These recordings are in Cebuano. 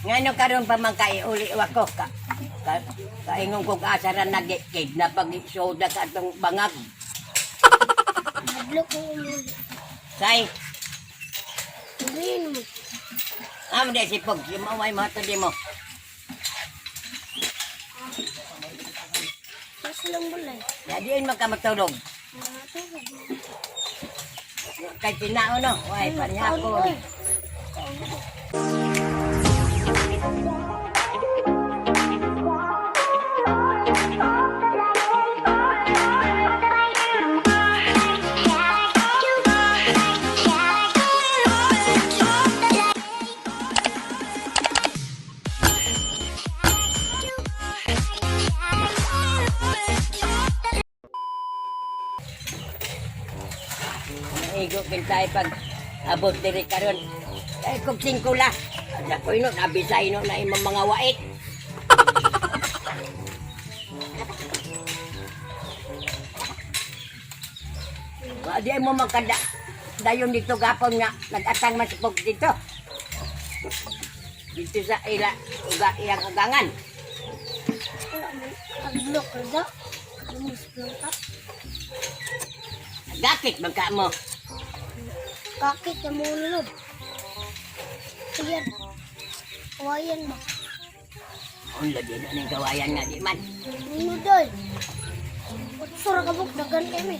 Ngano karon pa man kay uli ako ka. Ka, kaingon kog asa ra nagikid na pag soda ka atong bangag. Madlok ko umuli. Say, Sabihin mo. amo di si Pog, si maway mo di mo. Mas lang balay. Ya diin man ka matulog. Mga tulog. Kay tinao no, way pareha ko. Kaon, oy. Naigo tayo pag abot diri karon. Ay kog singkula. Ada ko ino nabisay no na imong mga wait. Wa di mo magkada dayon dito gapon nga nagatang man si Pog dito. Dito sa ila uga iyang ugangan. Wala man. Adlok ka da. Lumus lang ka. Gakit man ka mo. Kakit na mo ulod. Ayan. Kawayan ba? Unla din ning kawayan nga di man. Nino day. Utso ra ka buk dagan kami.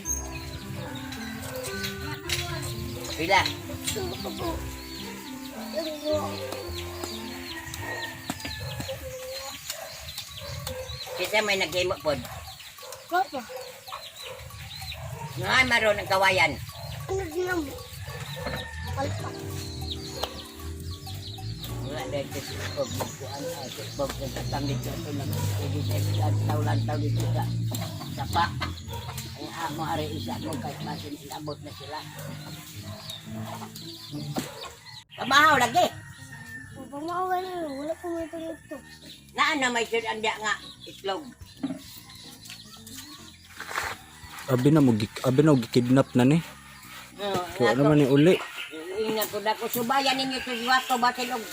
Pila? Utso ra ka buk. Yung go. Kinsa may naghimo pod? Papa, Nga maron ang kawayan. ano din ang palpak? Wala dahil kasi pag kuan ay pag nagtatang dito ito nag lantaw dito sa sapa. Ang amo ari isa mo kahit masin inabot na sila. Pamahaw lagi. Pamawal na, wala pa may pangito. Naan na may sud anda nga itlog. Abi na mo gikidnap na ni. Oo, Kaya naman ni uli. Ingat ko na ko subayan ninyo sa wato basin og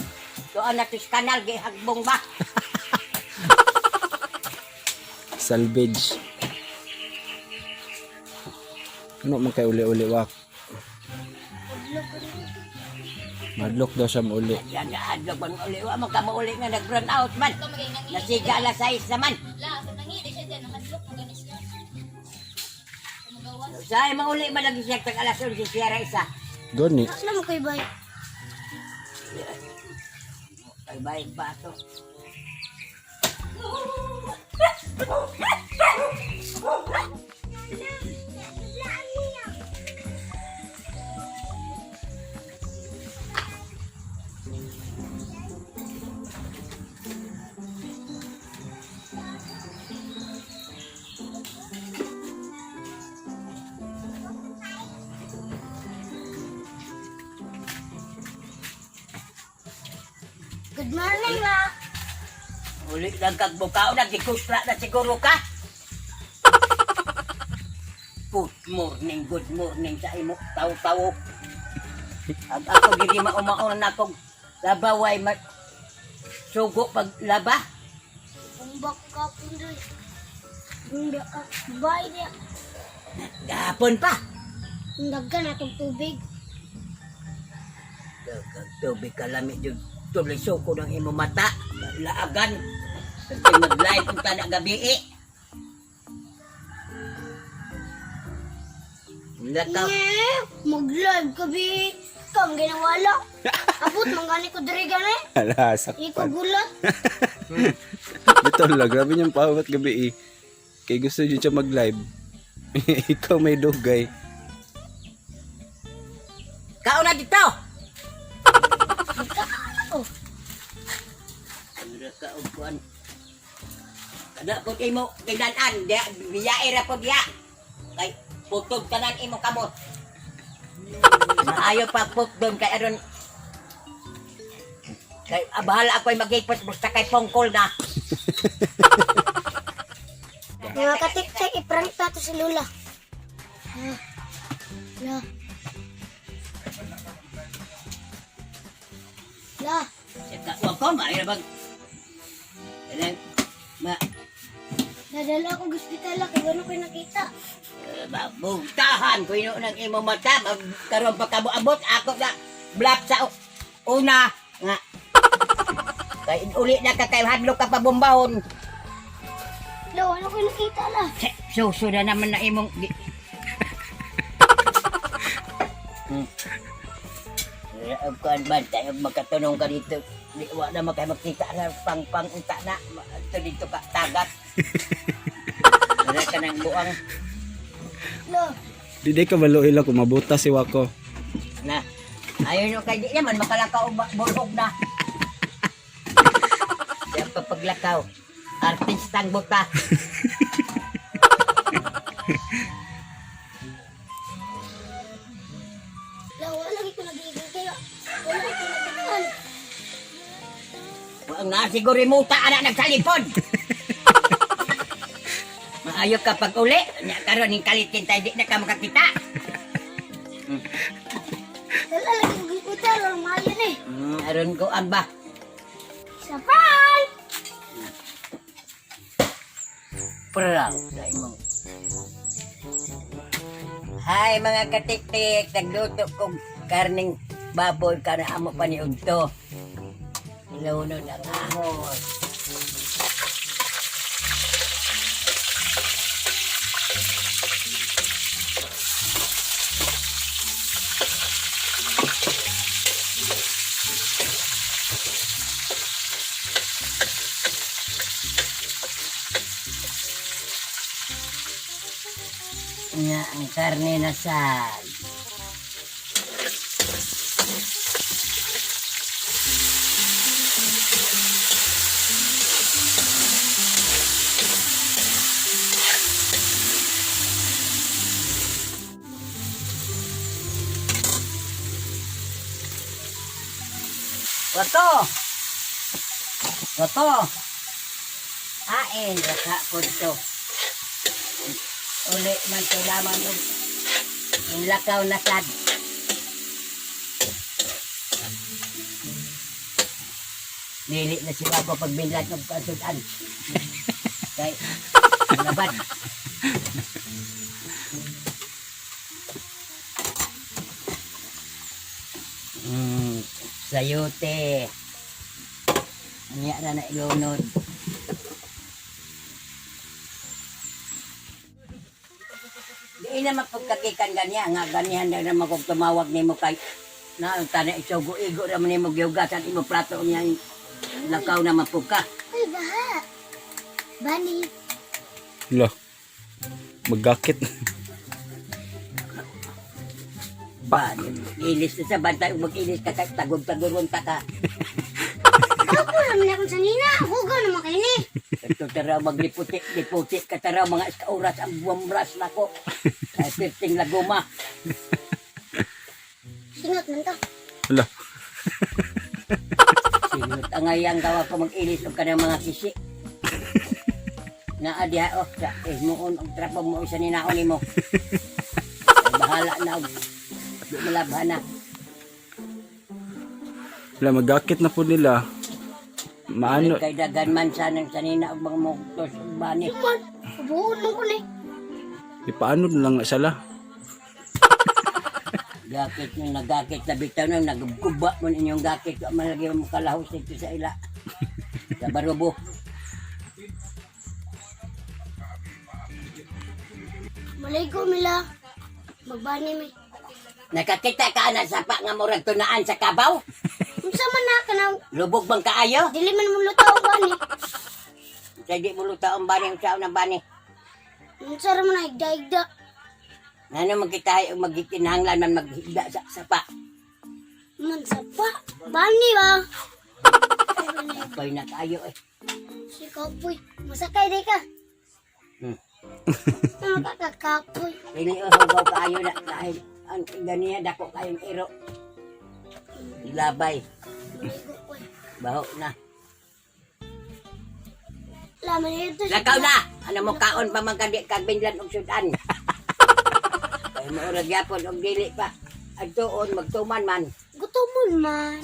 doon na to sa kanal gihagbong ba. Salvage. Ano man kay uli-uli wak. Madlok daw siya mauli. Yan na adlok man uli wa man ka mauli nga nag run out man. Nasiga alas 6 naman. La, sa nangili siya dyan, nakadlok mo gani siya. Magawas. Sa mauli man lagi siya tag alas 11 siyara isa. Gani. Ano mo kay bay? Ay bay ba to? Good morning, la. Uli lang kag bukao na gikusla na siguro ka. Good morning sa imo tawo-tawo. Ag ako gidi maumaon na kog labaway ma sugo pag laba. Umbak ka pundoy. Bunda ka. Bay niya. Gapon pa. Daggan atong tubig. Daghang tubig ka lami jud tuloy suko ng imo mata. Laagan. Kasi mag-live ang tanak gabi eh. Lakaw. Yeah, mag-live ka bi. Kang ginawala. Abot man gani ko diri gani. Ala, Iko sakpan. gulat. Bitaw lang, grabe niyang pawat gabi eh. Kay gusto niya siya mag-live. Ikaw may dugay. Kaon na dito. Oh, Mura ka og kuan. Kada po imo kailan-an, diya biyae ra po diya. Kay putog tanan imo kamot. Maayo pa putdon kay aron kay ah, bahala ako'y magipos basta kay pongkol na. Mga katiktik, i-prank na to si Lula. Ah, La. La. Saka wa ko, maayo na bang... Kanang, ma, Dadala ako ospital kay wala ko nakita. bugtahan ko ino ng imo mata, karon pa ka abot ako na black sa una nga. Kay uli na ka kay hadlok ka pa bombahon. Lo, wala ko nakita la. Suso na naman na imong Kuan ba tayo magkatunong ka dito. Di wa na makay makita na pang pang unta na ito dito ka tagat. Wala ka ng buang Lo, Di di ka balo ila kung mabuta si Wako. na. Ayun o kay di naman makalakaw ba bulhog na. Siya pa paglakaw. Artistang buta. lo, wala ko nagiging kaya wala ko nakita. Ang nasiguro mo ta anak nagsalipod. Maayo ka pag uli. Nya karon ning kalitin tayo di na ka makakita. Dala lagi ko ospital, ang maayo ni. Aron ko ang ba. Surprise! Proud sa imong. Hi mga katiktik, nagluto kog karning baboy kana amo pa ni Udto. Ilunod ang ahos. Nga ang karne na sad. Wato! Wato! Ain, raka po to. Uli man to lamang og yung lakaw na sad. Dili na sila ko pagbinlat ng kasudan. Kay, labad. Sayote. Anya na na ilunod. Di na mapagkakikan ganiya nga ganihan na naman kung tumawag nimo kay na ang tana isugo-igo raman nimo gihugasan imo plato niya lakaw na mapuka. Ay, baha. Bani. Lo. Magakit. Ba, ilis na sa bantay ug mag-ilis ka kay tagog-tagoron ta ka. Ako naman akong sanina. Hugaw naman kayo ni. Ito tara magliputi, liputi ka tara mga iska oras ang buwang bras nako. Ay pirting laguma. Singot man to. Lo. Singot ang ayang gawa ko mag-ilis og kanang mga kisi. Naa diha oh sa muon og trapo mo isa ninaon nimo. Ay, bahala na og di malabhan na. Wala, magakit na po nila. Maano, Kay dagan man sa nang sanina og mga muktos ug bani. Man, buod mo ko ni. ipaano na lang sila. Gakit nang nagakit na bitaw nang nagguba man inyong gakit wa man lagi mo kalahos dito sa ila. Sa barubo. Maligo mila. Magbani mi. Nakakita ka na sa pa nga murag tunaan sa kabaw? Unsa man na kanang Lubog bang kaayo? dili man mo luto ang bani. Kay di mo luta ang bani ang sao ng bani. Unsa ra man na higda-higda. Ngano magkitahay og magikinahanglan man maghigda sa sapa. Man sa pa. Bani ba? Ako'y na kaayo eh. Si Kapoy. Masakay di ka. Ano ka kakapoy? Dili o hugaw kaayo na dahil ang ganiya dako kayong iro. Labay, Maligo ko. eh. baho na. Laman ito. Lakaw na! Ano mo kaon pa man kandi kag binlan og sudan. Kay mo ora gyapon og dili pa. Adtuon magtuman man. Gutomon man.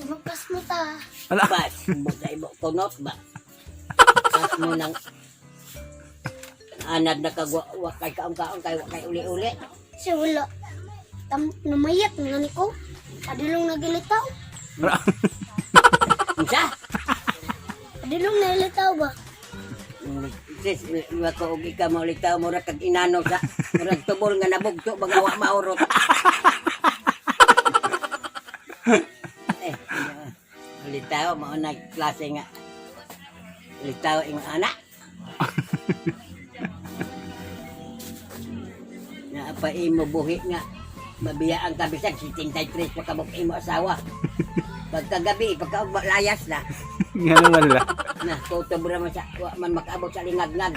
Magpasmo ta. Ala. Bas, mo sa imo kunot ba? Pas mo nang anad na kag wa kay kaon-kaon kay wa kay uli-uli. Kasi wala. Tam, namayat nga ni ko. Adilong nagilitaw. Unsa? Adilong nagilitaw ba? Sis, wa ko og ikaw maulitaw, murag kag inano sa murag tubol nga nabugto baga wa maurot. Eh, ulitaw mao na klase nga. Ulitaw imong anak. Na pa imo buhi nga mabiya ang kabisag 73 pa kabuk imo asawa. Pagkagabi, pagkaugma layas na. Nga naman la. Na, kutob ra man sa wa man makaabot sa lingagngag.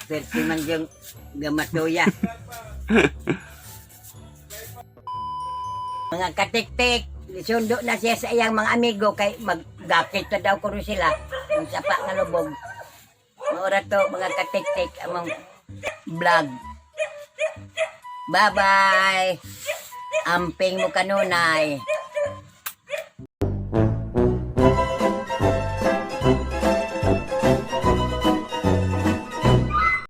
Perti man yung gamatuya. Mga katiktik, sundo na siya sa iyang mga amigo kay maggakit na daw kuno sila ang sapa nga lubog. Maura to mga katiktik among vlog. Bye-bye. Amping mo kanunay.